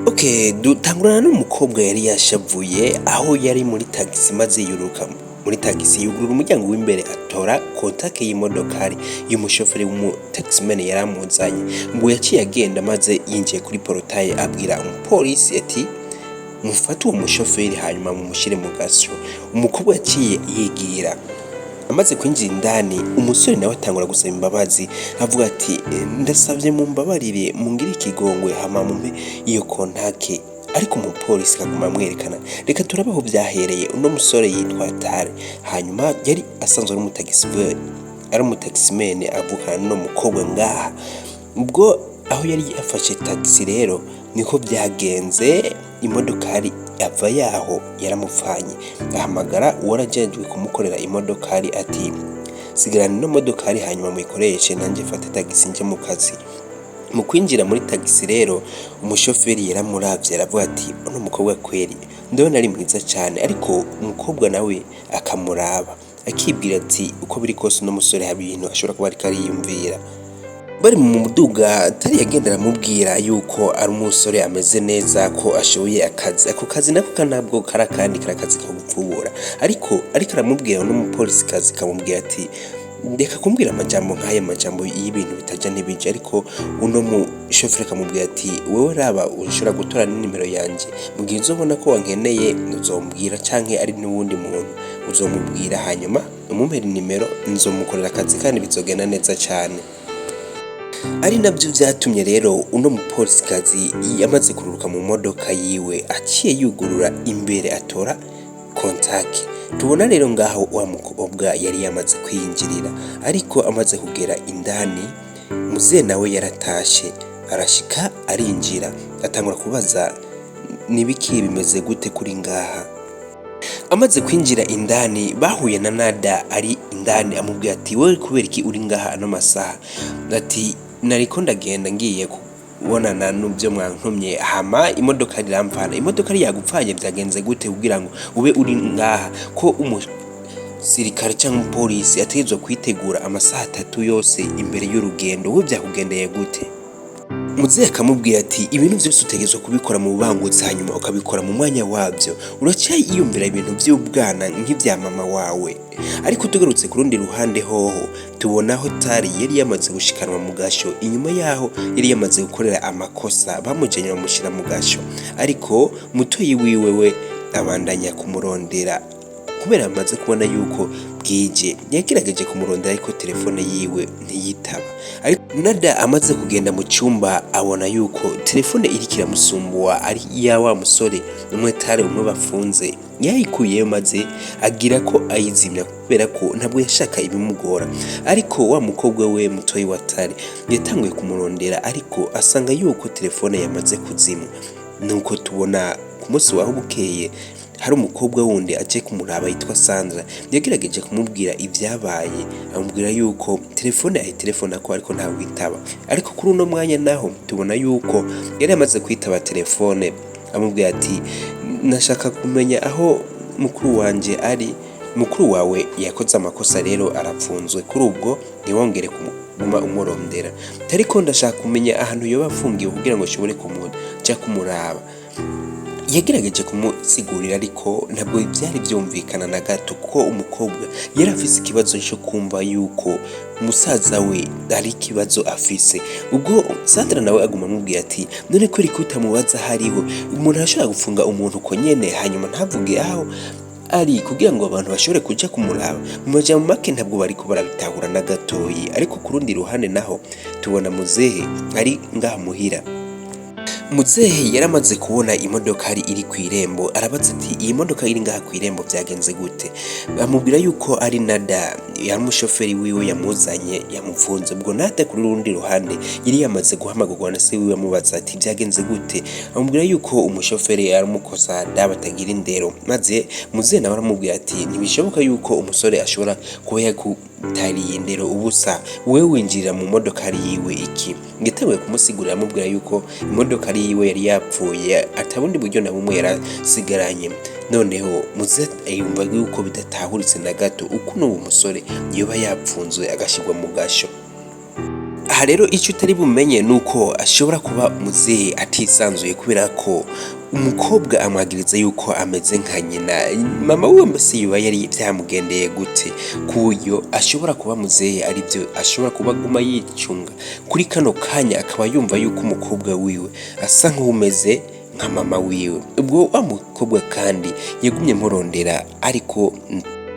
Okay, dutangurana n'umukobwa yari yashavuye aho yari muri tagisi, maze yuruka muri tagisi, yugurura umuryango w'imbere, atora contact y'imodokari y'umushoferi w'umutaximan yari amuzanye. Ngo yaciye agenda, maze yinjiye kuri portail, abwira umupolisi ati: "Mufate uwo mushoferi, hanyuma mumushyire mu gasho." Umukobwa yaciye yigira. Amaze kwinjira indani, umusore nawe atangura gusaba imbabazi, avuga ati: "Ndasabye mumbabarire, mungire ikigongwe, hama mumpe iyo contact." Ariko umupolisi akaguma amwerekana. Reka turabe aho byahereye. Uno musore yitwa Tare, hanyuma yari asanzwe ari umutaxi, ari umutaximan, avukana n'uno mukobwa ngaha. Ubwo aho yari yafashe taxi rero niko byagenze, imodokari ava yaho yaramupfanye. Ahamagara uwarajejwe kumukorera imodokari ati: "Sigarana ino modokari, hanyuma muyikoreshe, nanjye mfate tagisi nje mu kazi." Mu kwinjira muri tagisi rero, umushoferi yaramuravye, aravuga ati: "Uno mukobwa kweri ndabona ari mwiza cyane." Ariko umukobwa nawe akamuraba, akibwira ati: "Uko biri kose, uno musore hari ibintu ashobora kuba ariko ariyumvira." Bari mu muduga, Tari yagenda aramubwira yuko ari umusore ameze neza, ko ashoboye akazi. Ako kazi nako ntabwo kari akandi, kari akazi ko gupfubura. Ariko aramubwira, n'umupolisikazi kamubwira ati: "Reka kumbwira amajambo nk'aya, majambo y'ibintu bitaja n'ibija." Ariko uno mushoferi akamubwira ati: "Wewe raba, ushobora gutora n'inimero yanje, mu gihe uzobona ko wankeneye uzombwira, canke ari n'uwundi muntu uzomubwira, hanyuma umumpera inimero, nzomukorera akazi kandi bizogenda neza cane." Ari nabyo vyatumye rero uno mupolisikazi yamaze kururuka mu modoka yiwe, aciye yugurura imbere, atora contact. Tubona rero ngaho wa mukobwa yari yamaze kwiyinjirira. Ariko amaze kugera indani, muzehe nawe yaratashe, arashika, arinjira, atangura kubaza: "Nibiki? Bimeze gute kuri ngaha?" Amaze kwinjira indani, bahuye na Nada ari indani, amubwira ati: "Wowe kubera iki uri ngaha ano masaha?" Ati: "Nariko ndagenda, ngiye kubonana n'ubyo mwantumye, hama imodoka iramfana." "Imodoka yagupfanye? Byagenze gute kugira ngo ube uri ngaha, ko umusirikare cyangwa umupolisi ategerezwa kwitegura amasaha 3 yose imbere y'urugendo? Wowe byakugendeye gute?" Muzehe akamubwira ati: "Ibintu byose utegerezwa kubikora mu bubangutse, hanyuma ukabikora mu mwanya wabyo. Uracyayiyumvira ibintu by'ubwana nk'ibya mama wawe." Ariko tugarutse ku rundi ruhande hoho, tubona aho Tari yari yamaze gushikanwa mu gasho inyuma yaho yari yamaze gukorera amakosa. Bamujanye bamushyira mu gasho, ariko mutoyi wiwe we abandanya kumurondera kubera amaze kubona yuko bwije. Yagerageje kumurondera, ariko telefone yiwe ntiyitaba. Ariko Nada amaze kugenda mu cyumba, abona yuko telefone iriko iramusumbuwa ari iya wa musore umwe Tare, umwe bafunze. Yayikuyeyo, maze agira ko ayizimya, kubera ko ntabwo yashaka ibimugora. Ariko wa mukobwa we mutoyi wa Tare yatanguye kumurondera, ariko asanga yuko telefone yamaze kuzimwa. Nuko tubona ku munsi waho bukeye, hari umukobwa wundi aje kumuraba yitwa Sandra. Yagerageje kumubwira ibyabaye, amubwira yuko telefone ayitelefona ko ariko ntawitaba. Ariko kuri uno mwanya naho tubona yuko yari amaze kwitaba telefone, amubwira ati: "Nashaka kumenya aho mukuru wanje ari." "Mukuru wawe yakoze amakosa rero arapfunzwe, kuri ubwo ntiwongere kuguma umurondera." "Ariko ndashaka kumenya ahantu yoba afungiwe kugira ngo nshobore kumuja kumuraba." Yagerageje kumusigurira, ariko ntabwo byari byumvikana na gato, kuko umukobwa yari afise ikibazo cyo kumva yuko musaza we ari ikibazo afise. Ubwo Sandra nawe aguma amubwira ati: "None kubera ko utamubaza hariho umuntu arashobora gufunga umuntu uko nyene, hanyuma ntavuge aho ari kugira ngo abantu bashobore kuja kumuraba?" Mu majambo make, ntabwo bariko barabitahura na gatoyi. Ariko ku rundi ruhande naho tubona muzehe ari ngaha muhira. Muzehe yaramaze kubona imodokari iri kw'irembo, arabaza ati: "Iyi modoka iri ngaha kw'irembo byagenze gute?" Bamubwira yuko ari Nada, yari umushoferi wiwe yamuzanye, yamupfunze. Ubwo Nada kuri rundi ruhande yari yamaze guhamagarwa na se wiwe, amubaza ati: "Byagenze gute?" Amubwira yuko umushoferi ari umukosa da batagira indero. Maze muzehe nawe aramubwira ati: "Ntibishoboka yuko umusore ashobora kuba yakutariye indero ubusa. Wewe winjirira mu modokari yiwe iki?" Yatanguye kumusigurira, amubwira yuko imodokari yiwe yari yapfuye, atabundi buryo na bumwe yarasigaranye. Noneho muzehe yumva yuko bidatahuritse na gato ukuntu uwo musore yoba yapfunzwe, agashyirwa mu gasho. Aha rero icyo utari bumenye ni uko ashobora kuba muzehe atisanzuye, kubera ko umukobwa amwagiriza yuko ameze nka nyina, mama wiwe. Mbese yoba yari byamugendeye gute ku buryo ashobora kuba muzehe aribyo ashobora kuba aguma yicunga kuri kano kanya, akaba yumva yuko umukobwa wiwe asa nk'umeze nka mama wiwe? Ubwo wa mukobwa kandi yagumye murondera, ariko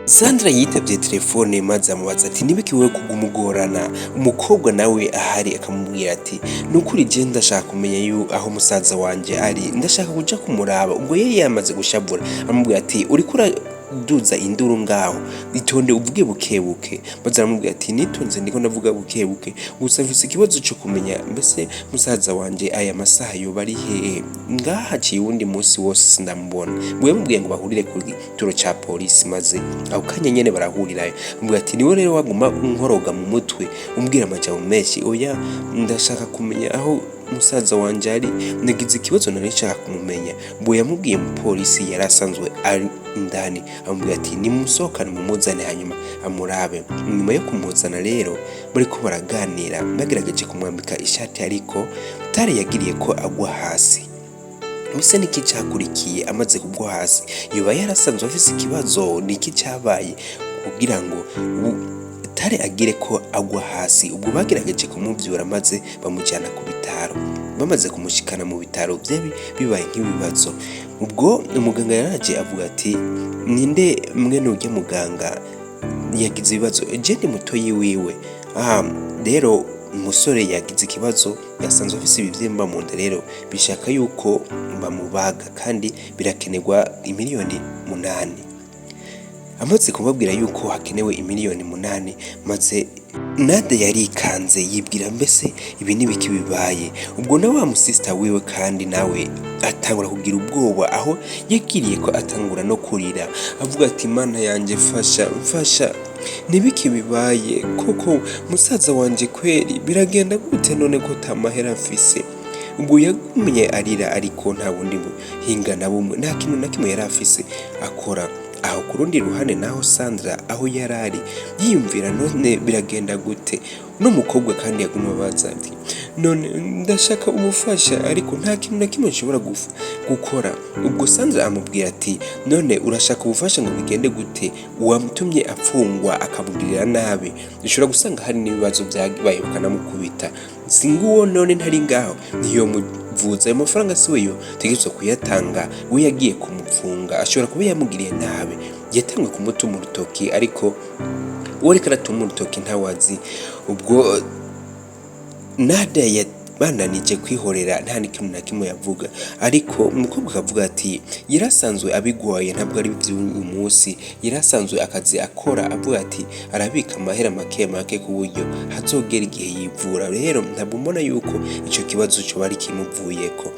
Sandra yitabye telefone maze amubaza ati: "Nibiki wewe kugumugorana?" Umukobwa nawe ahari akamubwira ati: "Nukuri je ndashaka kumenya aho musaza wanje ari, ndashaka kuja kumuraba." Ubwo yari yamaze gushavura, amubwira ati: "Uriko uraduza induru ngaho, itonde uvuge bukebuke." Maze aramubwira ati: "Nitonze, ndiko ndavuga bukebuke, gusa mfise ikibazo co kumenya mbese musaza wanje aya masaha yoba ari hehe. Ngaha haciye uwundi munsi wose sindamubona." Ubwo yamubwiye ngo bahurire ku gituro ca polisi, maze ako kanya nyene barahurirayo. Amubwira ati: "Niwe rero waguma unkoroga mu mutwe, umbwira amajambo menshi. Oya, ndashaka kumenya aho musaza wanje ari, nagize ikibazo, nari nshaka kumumenya." Ubwo yamubwiye umupolisi yari asanzwe ari indani, amubwira ati: "Nimusohokane mumuzane hanyuma amurabe." Nyuma yo kumuzana rero, bariko baraganira, bagerageje kumwambika ishati, ariko Tare yagiriye ko agwa hasi. Mbese niki cakurikiye amaze kugwa hasi? Yoba yarasanzwe afise ikibazo? Niki cabaye kugira ngo Tare agire ko agwa hasi? Ubwo bagerageje kumuvyura maze bamujyana ku bitaro. Bamaze kumushikana mu bitaro, byari bibaye nk'ibibazo. Ubwo umuganga yaraje avuga ati: "Ninde mwene urya muganga yagize ibibazo?" "Je ndi mutoyi wiwe. Aha rero umusore yagize ikibazo, yasanzwe afise ibivyimba mu nda, rero bishaka yuko bamubaga kandi birakenerwa imiliyoni 8." Amaze kubabwira yuko hakenewe imiliyoni 8, maze Nade yarikanze, yibwira: "Mbese ibi nibiki bibaye?" Ubwo na wa musista wiwe kandi nawe atangura kugira ubwoba, aho yagiriye ko atangura no kurira, avuga ati: "Mana yanjye, mfasha, mfasha, nibiki bibaye koko? Musaza wanje kweri biragenda gute none ko tamahera mfise?" Ubwo yagumye arira, ariko nta bundi buhinga na bumwe, nta kintu na kimwe yari afise akora. Aho ku rundi ruhande naho, Sandra aho yarari yiyumvira: "None biragenda gute?" Uno mukobwa kandi yaguma abaza ati: "None ndashaka ubufasha, ariko nta kintu na kimwe nshobora gukora." Ubwo Sandra amubwira ati: "None urashaka ubufasha ngo bigende gute? Uwamutumye afungwa akamugirira nabi, ushobora gusanga hari n'ibibazo byabaye bakanamukubita. Si nguwo none ntari ngaho, ntiyomuvuza? Ayo mafaranga si we yotegerezwa kuyatanga? We yagiye kumupfunga, ashobora kuba yamugiriye nabi." Yatanguye kumutuma urutoki, ariko uwo ariko aratuma urutoki ntawazi. Ubwo Nada yabandanije kwihorera, nta n'ikintu na kimwe yavuga, ariko umukobwa akavuga ati: "Yarasanzwe abigwaye, ntabwo ari ivy'uyu munsi, yarasanzwe akazi akora." Avuga ati: "Arabika amahera make make ku buryo hazogera igihe yivura, rero ntabwo mbona yuko ico kibazo coba ari kimuvuyeko."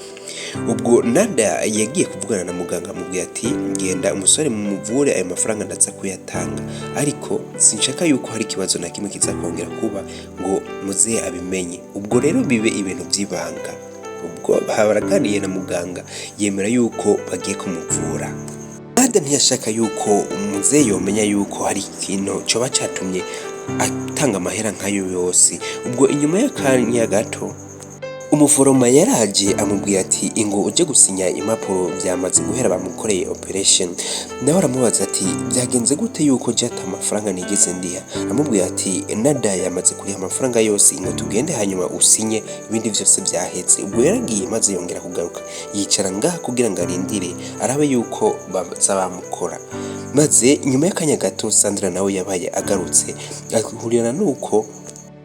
Ubwo Nada yagiye kuvugana na muganga, amubwira ati: "Genda umusore mumuvure, ayo mafaranga ndaza kuyatanga, ariko sinshaka yuko hari ikibazo na kimwe kiza kongera kuba ngo muzehe abimenye. Ubwo rero bibe ibintu vy'ibanga." Ubwo baraganiye na muganga, yemera yuko bagiye kumuvura. Nada ntiyashaka yuko umuzehe yomenya yuko hari ikintu coba catumye atanga amahera nkayo yose. Ubwo inyuma y'akanya gato, umuforoma yaraje amubwira ati: "Ingo uje gusinya impapuro, vyamaze guhera, bamukoreye operation." Nawe aramubaza ati: "Byagenze gute yuko je ata amafaranga nigeze ndiha?" Amubwira ati: "Nada yamaze kuriha amafaranga yose, ingo tugende hanyuma usinye, ibindi vyose vyaheze." Ubwo yaragiye, maze yongera kugaruka yicara ngaha kugira ngo arindire arabe yuko baza bamukora. Maze nyuma y'akanya gato, Sandra nawe yabaye agarutse, ahurirana nuko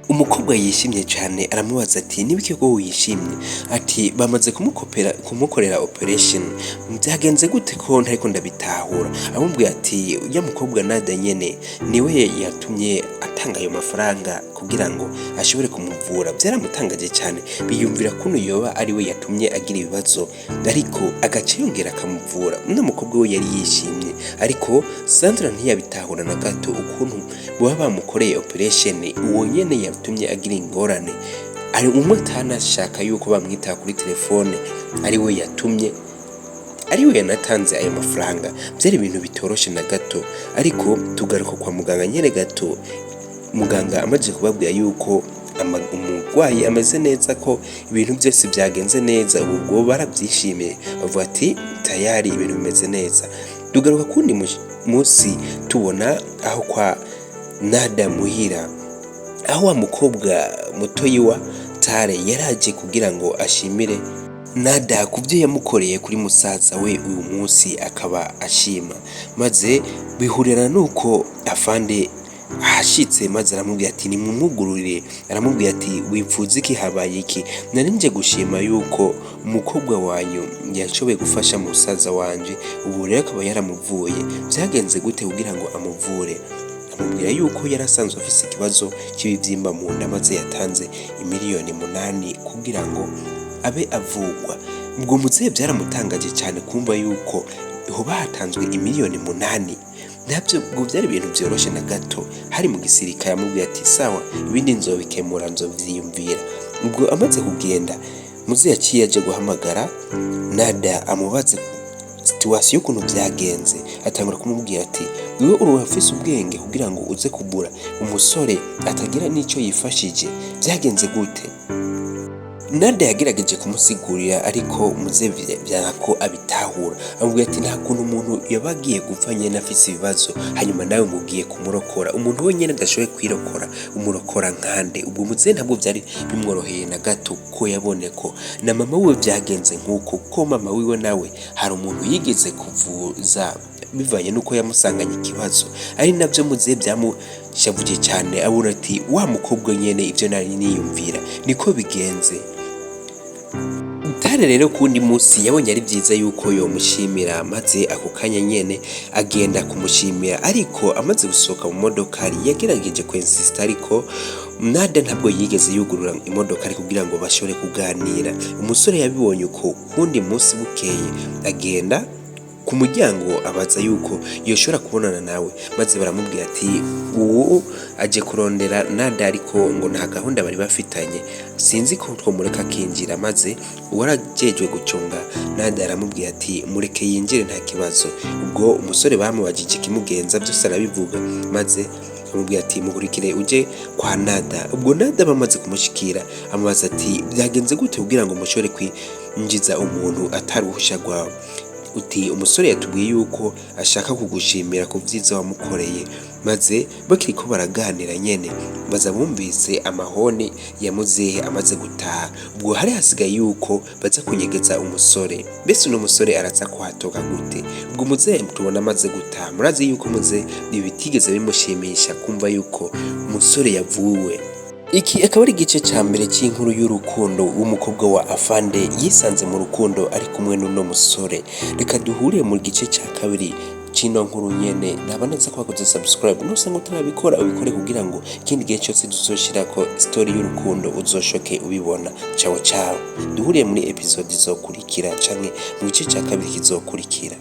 umukobwa yishimye cyane. Aramubaza ati: "Nibiki ko wishimye?" Ati: "Bamaze kumukopera, kumukorera operation." "Byagenze gute ko ntariko ndabitahura?" Amubwira ati: "Ujya mukobwa Nada nyene niwe yatumye atanga ayo mafaranga kugira ngo ashobore kumuvura." Byaramutangaje cyane, biyumvira kuno yoba ari we yatumye agira ibibazo, ariko agaca yongera akamuvura. Uno mukobwa we yari yishimye, ariko Sandra ntiyabitahura na gato ukuntu baba bamukoreye operation, uwo nyene yatumye agira ingorane, ari umwe atanashaka yuko bamwitaha kuri telefone, ari we yatumye, ari we yanatanze ayo mafaranga. Byari ibintu bitoroshe na gato. Ariko tugaruka kwa muganga nyene gato, muganga amaze kubabwira yuko Umurwayi ameze neza, ko ibintu byose byagenze neza. Ubu ubwo barabyishimiye, bavuga ati tayari ibintu bimeze neza. Tugaruka kundi munsi, tubona aho kwa Nada muhira, aho wa mukobwa mutoyi wa Tare yaraje kugira ngo ashimire Nada ku byo yamukoreye kuri musaza we. Uyu munsi akaba ashima, maze bihurira nuko afande ahashitse, maze aramubwira ati nimumwugururire. Aramubwira ati wipfuza iki? Habaye iki? Nari nje gushima yuko umukobwa wanyu yashoboye gufasha musaza wanje, ubu rero akaba yaramuvuye. Byagenze gute kugira ngo amuvure? Amubwira yuko yari asanzwe afise ikibazo cy'ibibyimba mu nda, maze yatanze imiliyoni 8 kugira ngo abe avugwa. Ubwo muzehe byaramutangaje cyane kumva yuko hoba hatanzwe imiliyoni 8. Ntabyo ubwo byari ibintu byoroshe na gato hari mu gisirikare. Amubwira ati sawa, ibindi nzobikemura, nzovyiyumvira. Ubwo amaze kugenda, muzehe yaciye aje guhamagara Nada, amubaze situation y'ukuntu byagenze. Atangura kumubwira ati wewe uri ufise ubwenge kugira ngo uze kugura umusore atagira n'icyo yifashije, byagenze gute? Nada yagerageje kumusigurira, ariko muzehe vyanka ko abitahura. Amubwira ati nta kuntu umuntu yaba agiye gupfa nyene afise ibibazo, hanyuma nawe ngo ugiye kumurokora. Umuntu wenyene adashoboye kwirokora, umurokora nkande? Ubwo muzehe ntabwo vyari bimworoheye na gato, ko yabone ko na mama wiwe vyagenze nk'uko, kuko mama wiwe nawe hari umuntu yigeze kuvuza bivanye n'uko yamusanganye ikibazo. Ari navyo muzehe byamushavuje cyane, abona ati wa mukobwa nyene, ivyo nari niyumvira niko bigenze. Tare rero kundi munsi yabonye ari vyiza yuko yomushimira, maze ako kanya nyene agenda kumushimira. Ariko amaze gusohoka mu modokari, yagerageje kwensista, ariko Nada ntabwo yigeze yugurura imodokari kugira ngo bashobore kuganira. Umusore yabibonye uko, kundi munsi bukeye agenda ku muryango, abaza yuko yoshobora kubonana nawe, maze baramubwira ati ubu aje kurondera Nada, ariko ngo nta gahunda bari bafitanye, sinzi ko twomureka akinjira. Maze uwarajejwe gucunga Nada aramubwira ati mureke yinjire, nta kibazo. Ubwo umusore bamubajije ikimugenza, byose arabivuga, maze amubwira ati mukurikire uje kwa Nada. Ubwo Nada bamaze kumushikira, amubaza ati byagenze gute kugira ngo mushobore kwinjiza umuntu atari uruhusha rwawe? Uti umusore yatubwiye yuko ashaka kugushimira ku vyiza wamukoreye. Maze bakiriko baraganira nyene, baza bumvise amahoni ya muzehe amaze gutaha. Ubwo hari hasigaye yuko baza kunyegeza umusore. Mbese uno musore araza kuhatoka gute? Ubwo muzehe tubona amaze gutaha. Murazi yuko muzehe ibi bitigeze bimushimisha, kumva yuko umusore yavuwe. Iki akaba ari igice ca mbere cy'inkuru y'urukundo w'umukobwa wa afande yisanze mu rukundo ari kumwe n'uno musore. Reka duhure mu gice ca kabiri c'ino nkuru nyene. Naba neza ko wakoze subscribe. Nusanga utarabikora, ubikore kugira ngo ikindi gihe cyose tuzoshirako story y'urukundo uzoshoke ubibona. Ciao ciao, duhuriye muri episode izokurikira canke mu gice ca kabiri kizokurikira.